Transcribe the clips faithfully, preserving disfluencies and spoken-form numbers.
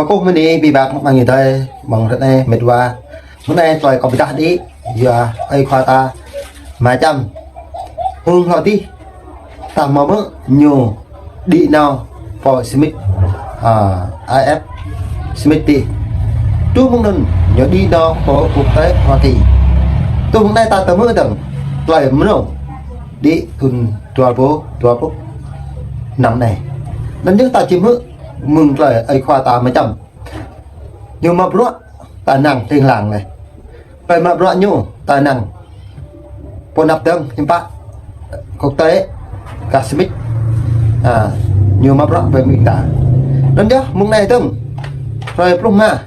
Ơ, mơ̆ng anai ƀing ƀă mơ̆ng ñu tơi, mơ̆ng ră anai mĕt wa. Mơ̆ng anai tơlơi kâo pơdah đĭ, yua ơi khua ta Ama Čăm. Hơ̆ng hlâo adih, ta hmâo hmư̆ ñu đĭ nao pơ summit, a, I F summit adih. Truh mơ̆ng anŭn ñu đĭ nao pơ quốc tế Hoa Kỳ. Truh mơ̆ng anai ta tơ hmư̆ dơ̆ng tơlơi mơnơ̆ng đĭ thŭn dua rơbâo dua pluh năm anai. Anŭn yơh ta či hmư̆ mơ̆ng tơlơi ơi khua ta Ama Čăm. Ñu mă bruă ta năng tĭng lăng lĕ. Tơlơi mă bruă ñu ta năng pơ anăp dơ̆ng hiư̆m pă quốc tế kah summit. A, ñu mă bruă ƀơi ƀing ta. Anŭn yơh mơ̆ng anai dơ̆ng, hrơi pluh rơma,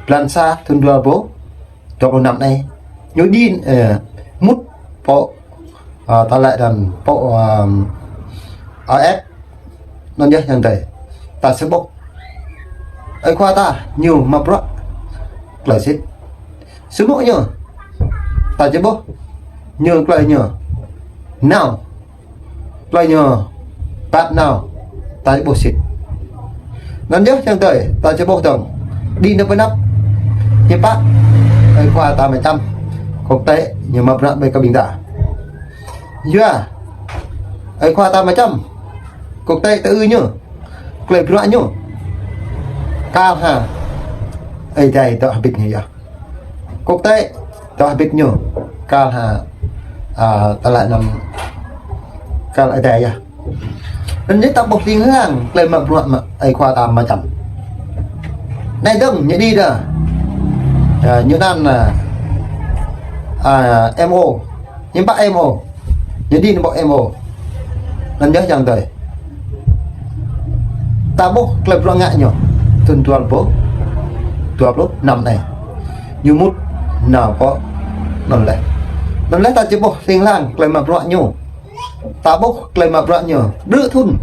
blan sa thŭn dua rơbâo dua pluh năm anai, ñu đĭ, ơ, mŭt pơ, ơ, ta lĕ dơ̆ng pơ, ơ, A F. Anŭn yơh ayŏng adơi, ta či ƀuh ơi khua ta ñu mă bruă tơlơi sĭt. Samơ̆ ñu, ta či ƀuh ñu tơlơi ñu nao, tơlơi ñu păt nao, ta či ƀuh sĭt. Anŭn yơh ayŏng adơi, ta či ƀuh dơ̆ng đĭ nao pơ anăp hiư̆m pă ơi khua ta Ama Čăm quốc tế ñu mă bruă ƀơi kơ ƀing ta. Yua ơi khua ta Ama Čăm, quốc tế tơ ư ñu, tơlơi bruă ñu kal hăng Ơi Adai dŏ hơbĭt ñu yơh. Quốc tế dŏ hơbĭt ñu kal hăng, a, ta lĕ anăm kal Ơi Adai yơh. Anŭn yơh ta ƀuh tĭng lăng tơlơi mă bruă mơ̆ng ơi khua ta Ama Čăm. Anai dơ̆ng ñu đĭ đa, a, ñu anăn, a, a, M O. Hiư̆m pă M O? Ñu đĭ nao pơ M O. Anŭn yơh ayŏng adơi, ta ƀuh tơlơi bruă ngă ñu thŭn dua rơbâo dua pluh năm anai. Ñu mŭt nao pơ anŭn lĕ. Anŭn lĕ ta či ƀuh tĭng lăng tơlơi mă bruă ñu. Ta ƀuh tơlơi mă bruă ñu ƀrư̆ thŭn,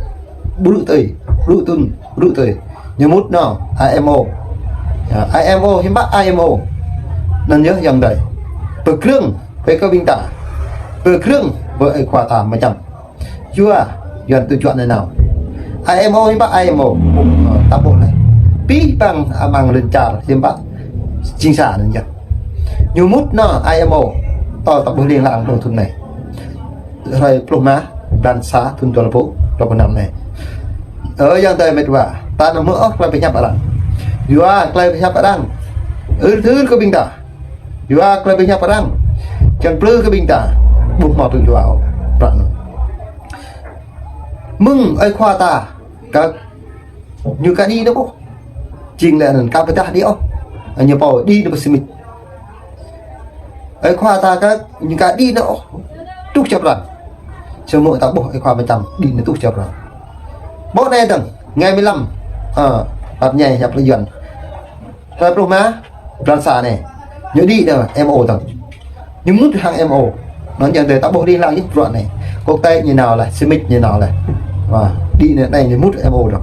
ƀrư̆ tơi, ƀrư̆ thŭn, ƀrư̆ tơi. Ñu mŭt nao I M O. Ya, I M O, hiư̆m pă I M O? Anŭn yơh ayŏng adơi, pơkrơ̆ng ƀơi kơ ƀing ta, pơkrơ̆ng ƀơi ơi khua ta Ama Čăm. Yua, Yuan tơjuă anai nao. I M O hiư̆m pă I M O? Ơ, ta ƀuh lĕ. Pih pang amăng lŏn čar hiư̆m pă jing sa anŭn yơh. Ñu mŭt nao I M O. Tơl ta ƀuh tĭng lăng mơ̆ng thŭn anai. Hrơi pluh rơma, blan sa thŭn dua rơbâo dua pluh năm anai. Ơ ayŏng adơi mĕt wa, ta anăm hmư̆ ôh tơlơi pơhiăp arăng. Yua tơlơi pơhiăp arăng ưr thưr kơ ƀing ta. Yua tơlơi pơhiăp arăng čang plư kơ ƀing ta ƀu hmâo tơlơi jua ôh. Prăk anŭn. Mơ̆ng ơi khua ta kơ ñu ka đĭ nao ƀuh. Jing lĕ anŭn ka pơdah đĭ ôh. Ñu pô đĭ nao pơ summit. Ơi khua ta kơ ñu ka đĭ nao ôh. Truh čơprăn. Samơ̆ ta ƀuh ơi khua Ama Čăm đĭ nao truh čơprăn. Ƀơi anai dơ̆ng, ngày mười lăm, ơ, pap ñai hiăp lĕ Yuan. Hrơi pluh rơma, blan sa anai. Ñu đĭ nao M O dơ̆ng. Ñu mŭt hăng M O. Anŭn ayŏng adơi ta ƀuh tĭng lăng yơh bruă anai. Quốc tế ñu nao lĕ, summit ñu nao lĕ. Wa, đĭ nao anai ñu mŭt M O dơ̆ng.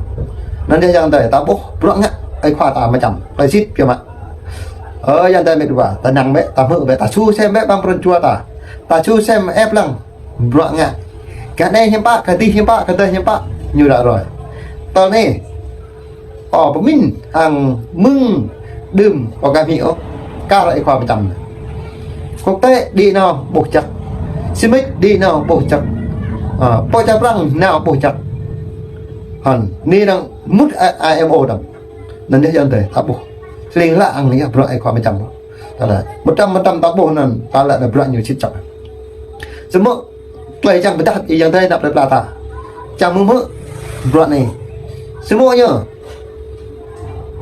Anŭn yơh ayŏng adơi ta ƀuh bruă ngă ơi khua ta Ama Čăm. Tơlơi sĭt biă mă. Ơ ayŏng adơi mĕt wa, ta năng bĕ, ta hmư̆ bĕ, ta su sem bĕ ƀăng pran jua ta. Ta su sem ĕp lăng bruă ngă. Kơ anai hiư̆m pă, kơ adih hiư̆m pă, kơ adih hiư̆m pă, ñu ră ruai. Tơl anai, ơ, pơmĭn hăng mơ̆ng đưm ƀu ka hmư̆ ôh, kar ơi khua Ama Čăm. Quốc tế đĭ nao ƀuh čăk. Summit đĭ nao ƀuh čăk. Ơ, pơ čar Prăng nao ƀuh čăk. Hăn, anai năng mŭt I M O dơ̆ng. Anŭn yơh ayŏng adơi, ta ƀuh. Tĭng lăng yơh bruă ơi khua Ama Čăm. Ta lĕ, mơtam mơtam ta ƀuh anŭn, ta lĕ anŭn bruă ñu sĭt čăk. Samơ̆ tơlơi čang pơdah ayŏng adơi nao plơi pla ta. Čang hmư̆ bruă anai. Samơ̆ ñu.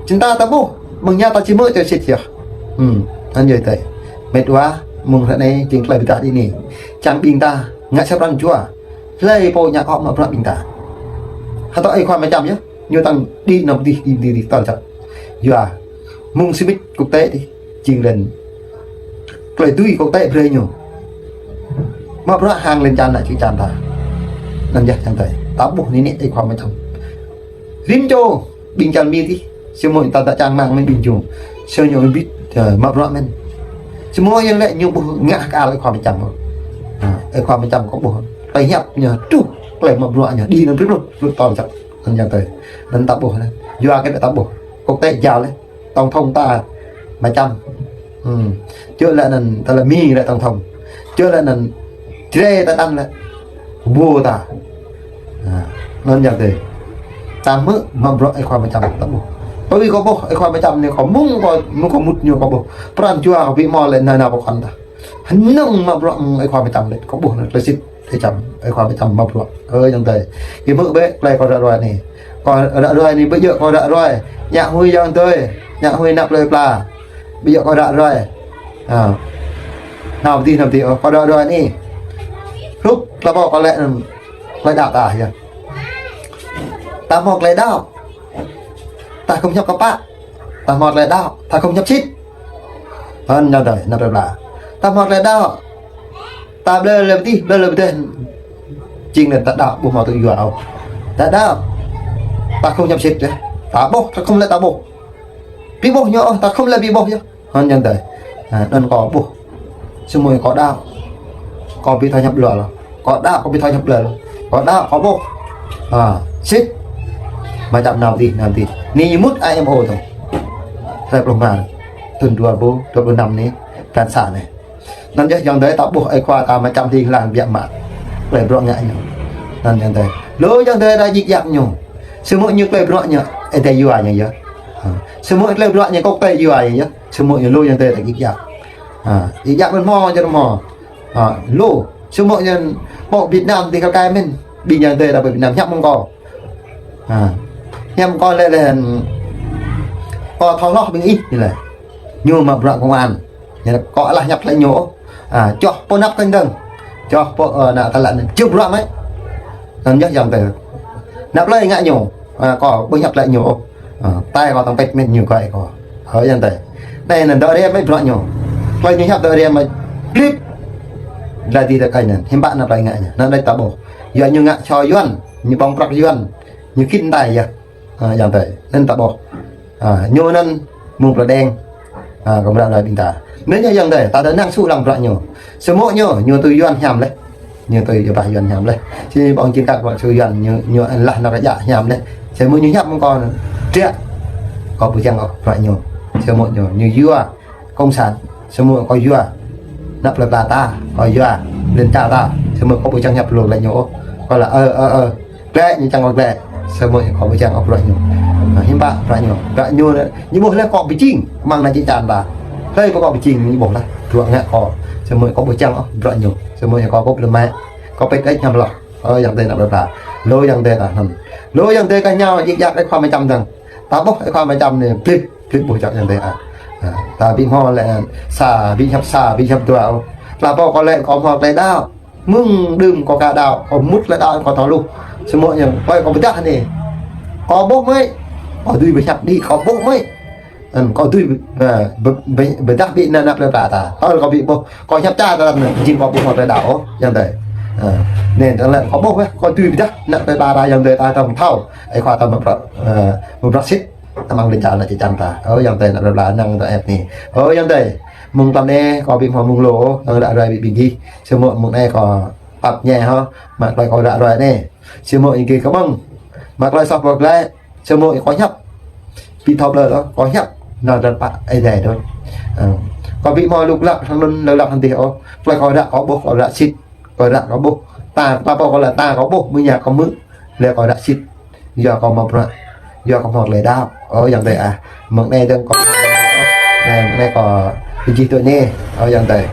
Čang ta ta ƀuh, mơ̆ng ñu ta či hmư̆ tơlơi sĭt yơh. Hmm, anŭn yơh adơi. Mĕt wa, mơ̆ng ră anai jing tơlơi pơdah đĭ anai. Čang ƀing ta, ngă čơprăn jua. Hlơi pô ñu akŏ mă bruă ƀing ta. Hơtŏ ơi khua Ama Čăm yơh. Ñu tăng đĭ nao pơ adih, adih, adih, adih, tơl čăk. Yua, mơ̆ng summit quốc tế adih, jing lĕ tơlơi dưi quốc tế brơi ñu. Mă bruă hăng lŏn čar anai čih čar ta. Anŭn yơh ayŏng adơi. Ta ƀuh anai nĕ ơi khua Ama Čăm. Rĭm čô ƀing čar Mi adih. Samơ̆ ta ta čang mơ̆ng mơ̆n ƀing čô. Samơ̆ ñu ƀĭt, ơ, mă bruă mơ̆n. Samơ̆ ayŏng lĕ ñu ƀuh ngă kar ơi khua Ama Čăm. Ha, ơi khua Ama Čăm kơ ƀuh. Tơlơi hiăp ñu truh, tơlơi mă bruă ñu đĭ nao prip prut, prut tơl čăk. Anŭn ayŏng adơi. Anŭn ta ƀuh anai. Yua kơ ta ƀuh. Quốc tế jao lĕ, tổng thống ta Mã Čăm. Hm. Čư̆ lĕ anŭn ta lĕ Mi lĕ tổng thống. Čư̆ lĕ anŭn Jrai ta đăn lĕ. Ƀu ta. Ha. Anŭn yơh tơ. Ta hmư̆ mă bruă ơi khua Mã Čăm ta ƀuh. Tui kâo ƀuh ơi khua Mã Čăm anai kâo mơ̆ng kâo, mơ̆ng kâo mŭt ñu kâo ƀuh. Pran jua kâo ƀu hmâo lĕ nao nao pơkŏn ta. Hơnơ̆ng mă bruă mơ̆ng ơi khua Mã Čăm lĕ. Kâo ƀuh anŭn tơlơi sĭt. Ơi Čăm, ơi khua Mã Čăm mă bruă. Ơ ayŏng adơi. Ih hmư̆ bĕ tơlơi kâo ră ruai anai. Kâo ră ruai anai, ƀu djơ̆ kâo ră ruai. Ngă huĭ ayŏng adơi. Ngă huĭ ană plơi pla. Ƀu djơ̆ kâo ră ruai. Ha. Nao pơ adih, nao pơ adih. Ơ, kâo ră ruai anai. Hrup, tơlơi pô kâo lĕ, tơlơi đaŏ ta yơh. Ta hmâo tơlơi đaŏ. Ta khŏm hiăp kơpă. Ta hmâo tơlơi đaŏ. Ta khŏm hiăp sĭt. Hơnŭn ayŏng adơi, ană plơi pla. Ta hmâo tơlơi đaŏ. Ta blơi lĕ pơ adih, blơi lĕ pơ adih. Jing lĕ ta đaŏ, ƀu hmâo tŭ yua ôh. Ta đaŏ. Ta khŏm hiăp sĭt yơh. Ta ƀuh, ta khŏm lĕ ta ƀuh. Ƀu ƀuh ñu ôh, ta khŏm lĕ ƀu ƀuh yơh. Hơnŭn ayŏng adơi. Ha, anŭn kâo ƀuh. Samơ̆ kâo đaŏ. Kâo ƀu thâo hiăp blơi ôh. Kâo đaŏ, kâo ƀu thâo hiăp blơi ôh. Kâo đaŏ, kâo ƀuh. Ha, sĭt. Mă Čăm nao pơ adih, nao pơ adih. Anai ñu mŭt ai êm ô tơ. Hrơi pluh rơma. Thŭn dua rơbâo dua pluh năm anai. Blan sa anai. Anŭn yơh ayŏng adơi ta ƀuh ơi khua ta Mã Čăm hling hlang biă mă. Tơlơi bruă ngă ñu. Anŭn ayŏng adơi. Lu ayŏng adơi ta djik djak ñu. Samơ̆ ñu tơlơi bruă ñu. Ơi adai yua ñu yơh. Ha. Samơ̆ tơlơi bruă ñu kâo tơlơi yua ñu yơh. Samơ̆ ñu lu ayŏng adơi ta djik djak. Ha. Djik djak mơ̆n hmâo, jơ̆ hmâo. Ha. Lu. Samơ̆ ñu pô Việt Nam tơl kâo kơ mơ̆n. Ƀing ayŏng adơi ta pơ Việt Nam hiăp mơ̆ng kâo. Ha. Hiăp mơ̆ng kâo lĕ lĕ. Kâo thâo hloh ƀing ih ñu lĕ. Ñu mă bruă công an. Ñu lĕ kâo alah hiăp tơlơi ñu ôh. Ha, čoh pô anăp kơnh dơ̆ng. Čoh pô, ơ, ană tơlơi anŭn. Čư̆ bruă mơ̆. Anŭn yơh ayŏng adơi. Anăp tơlơi ngă ñu. Ha, kâo ƀu hiăp tơlơi ñu ôh. Ha, tai kâo tơ̆ng pĕč mĕt ñu kơ ai kâo. Ơ ayŏng adơi. Anai anŭn dŏ rem mơ̆ bruă ñu. Tơlơi ñu hiăp dŏ rem mơ̆. Klip. Lăi dih tơ kơnh anŭn. Hiư̆m pă anăp tơlơi ngă ñu. Anŭn anai ta ƀuh. Yua ñu ngă čô Yuan. Ñu ƀơ̆ng prăk Yuan. Ñu khĭn tai yơh. Ha, ayŏng adơi. Anŭn ta ƀuh. Ha, ñu anŭn mơ̆ng Plơi Đen. Ha, kâo mơ̆ ră ruai ƀing ta. Anŭn yơh ayŏng adơi, ta đa năng su lăng bruă ñu. Samơ̆ ñu, ñu tui Yuan hiam leh. Ñu tui yua bah Yuan hiam leh. Či ƀơ̆ng jing kăk bruă su Yuan, ñu, ñu lah ană kơjăp hiam leh. Samơ̆ ñu hiăp mơ̆ng kâo anŭn. Triă. Kâo ƀu čang ôh bruă ñu. Samơ̆ ñu, ñu yua. Cộng sản, samơ̆ kâo yua. Ană plơi pla ta, kâo yua. Lŏn čar ta, samơ̆ kâo ƀu čang hiăp lu lĕ ñu ôh. Kâo laĭ, ơ, ơ, ơ. Glĕ, ñu čang kâo glĕ. Samơ̆ kâo ƀu čang ôh bruă ñu. Ha, hiư̆m pă bruă ñu. Bruă ñu, ñu ƀuh leh kâo pơjing. Mơ̆ng ană čư̆ čan ta. Hlơi kâo, kâo pơjing, ñu ƀuh leh. Bruă ngă kâo. Samơ̆ kâo ƀu čang ôh bruă ñu. Samơ̆ kâo ƀuh leh mă. Kâo pĕč ĕč hiam hloh. Ơ, ayŏng adơi ană plơi pla. Lu ayŏng adơi ta anŭn. Lu ayŏng adơi kơ ñu, djik djak ơi khua Mã Čăm dơ̆ng. Ta ƀuh ơi khua Mã Čăm anai, klip. Klip ƀuh čăk ayŏng adơi ah. Ha, ta ƀu hmâo lĕ sa, ƀu hiăp sa, ƀu hiăp dua ôh. Tơlơi pô kâo lĕ kâo hmâo tơlơi đaŏ. Mơ̆ng đưm kâo ka đaŏ, kâo mŭt tơlơi đaŏ kâo thâo hluh. Samơ̆ ñu, ơi kâo pơdah anai. Kâo ƀuh mơ̆. Kâo dưi pơhiăp đĭ, kâo ƀuh mơ̆. Anŭn kâo dưi, ơ, pơ-, pơ-, pơdah ƀing ană plơi pla ta. Tơl kâo ƀu ƀuh, kâo hiăp ča ta anŭn, jing kâo ƀu hmâo tơlơi đaŏ ôh, ayŏng adơi. Ơ, anŭn tơlơi kâo ƀuh weh, kâo dưi pơdah ană plơi pla ta ayŏng adơi ta tơ̆ng thâo. Ơi khua ta mă bruă, ơ, mă bruă sĭt. Amăng lŏn čar ană čư̆ čan ta. Ơ ayŏng adơi ană plơi pla năng ta ĕp anai. Ơ ayŏng adơi. Mơ̆ng tlam anai kâo ƀu hmâo mơ̆ng lu ôh, kâo ră ruai ƀing gih. Samơ̆ mơ̆ng anai kâo pap ñe hă, mă tơlơi kâo ră ruai anai. Samơ̆ ih gih kơƀơ̆ng. Mă tơlơi soh pơglăi, samơ̆ kâo hiăp. Ƀu thâo blơi ôh, kâo hiăp. Nao dơ̆ng pă ơi adai đôč. Ơ. Kâo ƀu hmâo lu glăk hăng anŭn lu glăk hăng adih ôh. Tơlơi kâo ră kâo ƀuh, kâo ră sĭt. Kâo ră kâo ƀuh. Ta, ta pô kâo lĕ ta kâo ƀuh, mơ̆ng ñu kâo hmư̆. Lĕ kâo ră sĭt. Yua kâo mă bruă. Yua kâo hmâo tơlơi đaŏ. Ơ ayŏng adơi ah. Mơ̆ng anai dơ̆ng kâo. Anai, mơ̆ng anai kâo pơjing tui anai. Ơ ayŏng adơi.